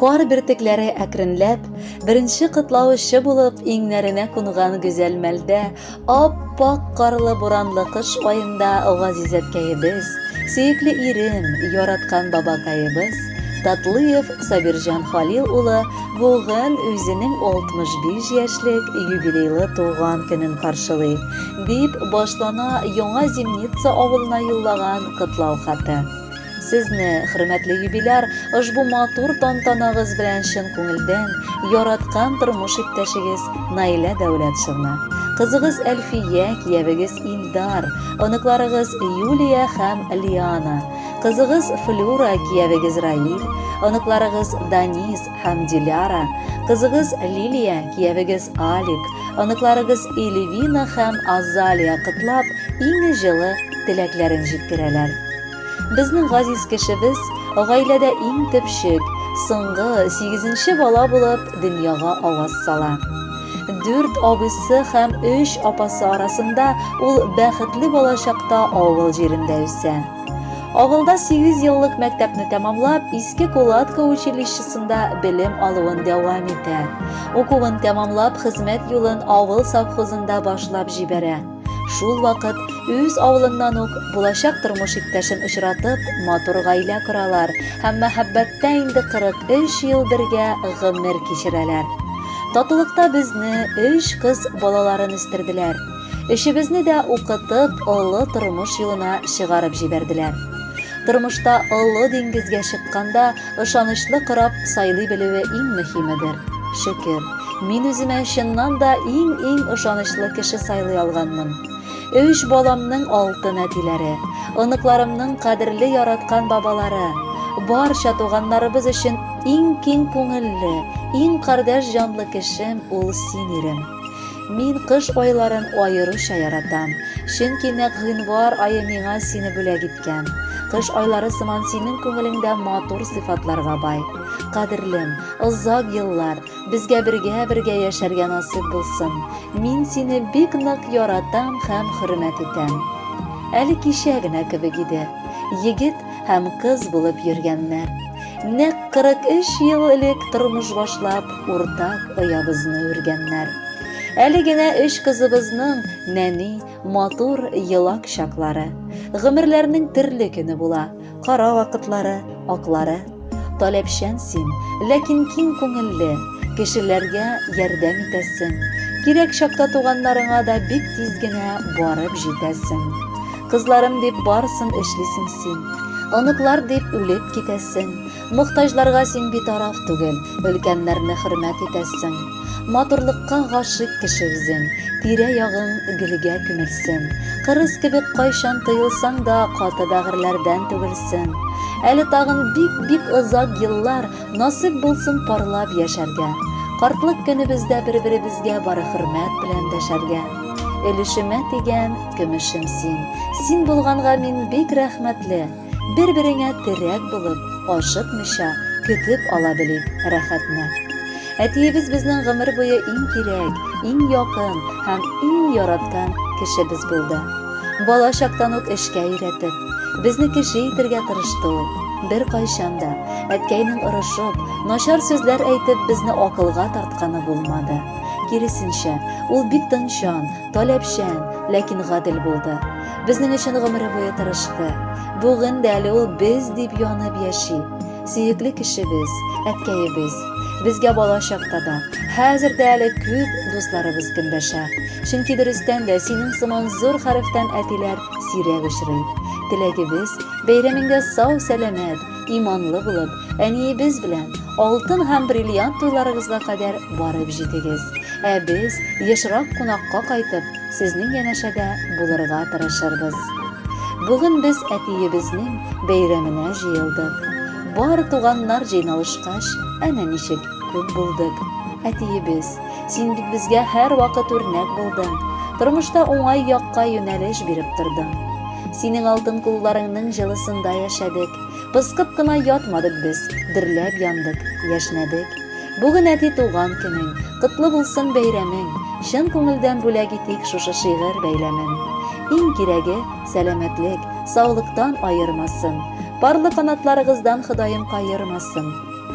Кар бөртекләре әкренләп, беренче котлаучы булып иңнәренә кунган гүзәл мәлдә, ап-ак карлы буранлы кыш аенда газиз әткәебез, сөекле ирем, яраткан бабакаебыз Татлыев Сабирҗан Халил улы бүген үзенең 65 яшьлек юбилейлы туган көнен каршылый, дип башлана Яңа Зимница авылына юллаган котлау хаты. Сезне, хөрмәтле юбиляр, ошбу матур тантанагыз белән чын күңелдән яраткан тормыш иптәшегез Наилә Дәүләтшевна, кызыгыз Әлфия, киявегез Илдар, оныкларыгыз Юлия һәм Лиана, кызыгыз Флюра, киявегез Раил, оныкларыгыз Данис һәм Диляра, кызыгыз Лилия, киявегез Алик, оныкларыгыз Эльвина һәм Азалия котлап, иң җылы теләкләрен җиткерәләр. Безнең газиз кешебез гаиләдә иң төпчек, соңгы, сигезенче бала булып дөньяга аваз сала. Дүрт абыйсы һәм өч апасы арасында ул бәхетле балачакта авыл җирендә үсә. Авылда 8 еллык мәктәпне тәмамлап, Иске Кулатка училищесында белем алуын дәвам итә. Укуын тәмамлап, хезмәт юлын авыл совхозында башлап җибәрә. Шул вакыт үз авылыннан ук булачак тормыш иптәшен очратып, матур гаилә коралар һәм мәхәббәттә инде 43 ел бергә гомер кичерәләр. Татулыкта безне, өч кыз балаларын үстерделәр. Өчебезне дә укытып, олы тормыш юлына чыгарып җибәрделәр. Тормышта олы диңгезгә чыкканда ышанычлы кораб сайлый белүе иң мөһимедер. Шөкер, мин үземә чыннан да иң-иң ышанычлы кеше сайлый алганмын. Өч баламның алтын әтиләре, оныкларымның кадерле яраткан бабалары, барча туганнарыбыз өчен иң киң күңелле, иң кардәш җанлы кешем ул син, ирем. Мин кыш айларын аеруча яратам, чөнки нәкъ гыйнвар ае миңа сине бүләк иткән. Кыш айлары сыман синең күңелең дә матур сыйфатларга бай. Кадерлем, озак еллар безгә бергә-бергә яшәргә насыйп булсын. Мин сине бик нык яратам һәм хөрмәт итәм. Әле кичә генә кебек иде, егет һәм кыз булып йөргәннәр. Нәкъ 43 ел элек тормыш башлап, уртак оябызны үргәннәр. Әле генә өч кызыбызның нәни, матур елак чаклары. Гомерләрнең төрле көне була, кара вакытлары, аклары. Таләпчән син, ләкин киң күңелле, кешеләргә ярдәм итәсең. Кирәк чакта туганнарыңа да бик тиз генә барып җитәсең. Кызларым дип барысын эшлисең син. Оныклар дип үлеп китәсең. Мохтаҗларга син битараф түгел, өлкәннәрне хөрмәт итәсең. Матурлыкка гашыйк кеше үзең, тирә-ягың гөлгә күмелсен. Кырыс кебек кайчан тоелсаң да, каты бәгырьләрдән түгелсең. Әле тагын бик-бик озак еллар насыйп булсын парлап яшәргә. Картлык көнебездә бер-беребезгә бары хөрмәт белән дәшәргә. Өлешемә тигән көмешем син. Син булганга мин бик рәхмәтле. Бер-береңә терәк булып, ашыкмыйча, көтеп ала белик рәхәтне. Әтиебез безнең гомер буе иң кирәк, иң якын һәм иң яраткан кешебез булды. Бала чактан ук эшкә өйрәтеп, безне кеше итергә тырышты ул. Беркайчан да әткәйнең орышып, начар сүзләр әйтеп безне акылга тартканы булмады. Киресенчә, ул бик тынчан, таләпчән, ләкин гадел булды. Безнең өчен гомере буе тырышты. Бүген дә әле ул без дип янып яши. Сөекле кешебез, әткәебез. Безгә бала чакта да, хәзер дә әле күп дусларыбыз көндәшә. Чөнки дөрестән дә синең сыман зур хәрефтән әтиләр сирәк очрый. Теләгебез, бәйрәмеңдә сау-сәламәт, иманлы булып, әниебез белән алтын һәм бриллиант туйларыгызга кадәр барып җитегез. Ә без, ешрак кунакка кайтып, сезнең янәшәдә булырга тырышырбыз. Бүген без әтиебезнең бәйрәменә җыелдык. Бар туганнар җыйналышкач, әнә ничек күп булдык. Әтиебез, син бит безгә һәрвакыт үрнәк булдың. Тормышта уңай якка юнәлеш биреп тордың. Синең алтын кулларыңның җылысында яшәдек. Пыскып кына ятмадык без, дөрләп яндык, яшьнәдек. Бүген әти туган көнең, котлы булсын бәйрәмең, чын күңелдән бүләк итик шушы шигырь бәйләмен. Иң кирәге, сәламәтлек, саулыктан аермасын. Парлы канатларыгыздан Ходаем каермасын.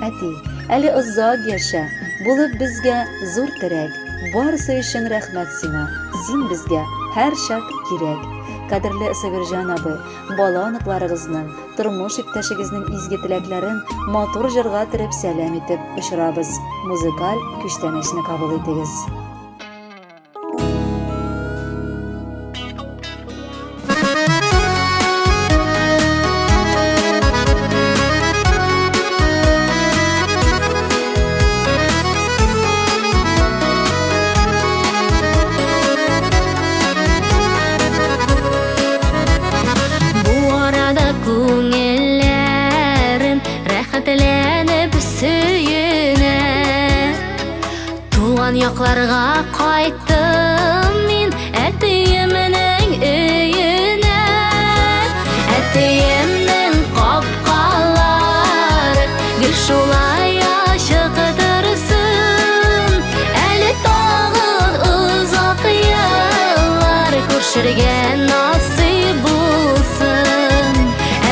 Әти, Әле озак яшә, булып безгә зур терәк. Барысы өчен рәхмәт сиңа, син безгә һәрчак кирәк. Кадерле Сабирҗан абый, бала оныкларыгызның, тормыш иптәшегезнең изге теләкләрен матур җырга төреп сәлам итеп очырабыз. Музыкаль күчтәнәчне кабул итегез. Бу арада күңелләрем рәхәтләнеп сөенә. Туган якларга кайттым мин әтиемнең өенә. Әтиемнең капкалары гел шулай ачык торсын. Әле тагын озак еллар күрешергә насыйп булсын.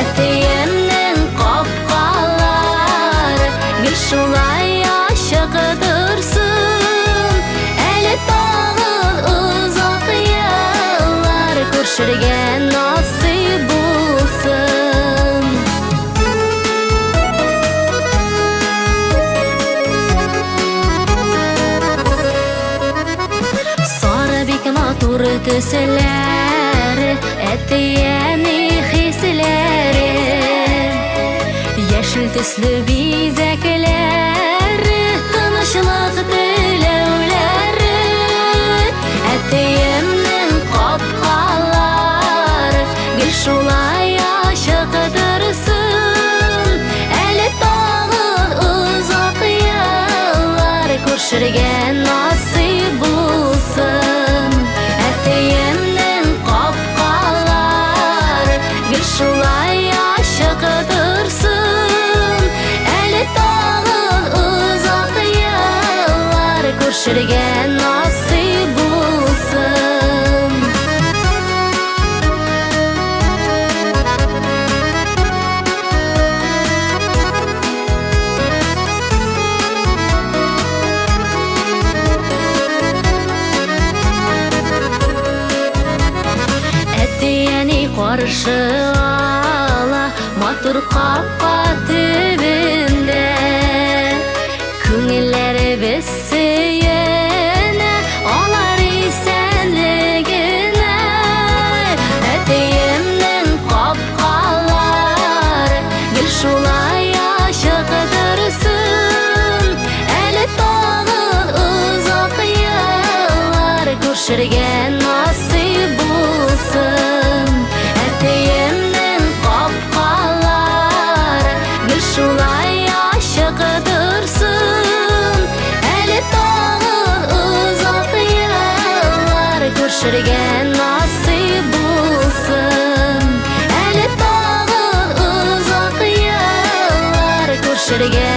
Әтиемнең капкалары гел шулай ачык торсын. Әле тагын озак еллар күрешергә насыйп булсын. Сары бик матур төсләре, әти-әни хисләре. Яшел төсле бизәкләре, тынычлык теләүләре. Әтиемнең капкалары гел шулай ачык торсын. Әле тагын озак еллар күрешергә насыйп булсын. Әтиемнең капкалары гел шулай ачык торсын. Әле тагын озак еллар күрешергә насыйп булсын. Әти-әни каршы ала матур капка төбендә. Күңелләребез сөенә алар исәнлегенә. Әтиемнең капкалары гел шулай ачык торсын. Әле тагын озак еллар күрешергә насыйп булсын. Әтиемнең капкалары гел шулай ачык торсын. Әле тагын озак еллар күрешергә насыйп булсын. Әле тагын озак еллар күрешергә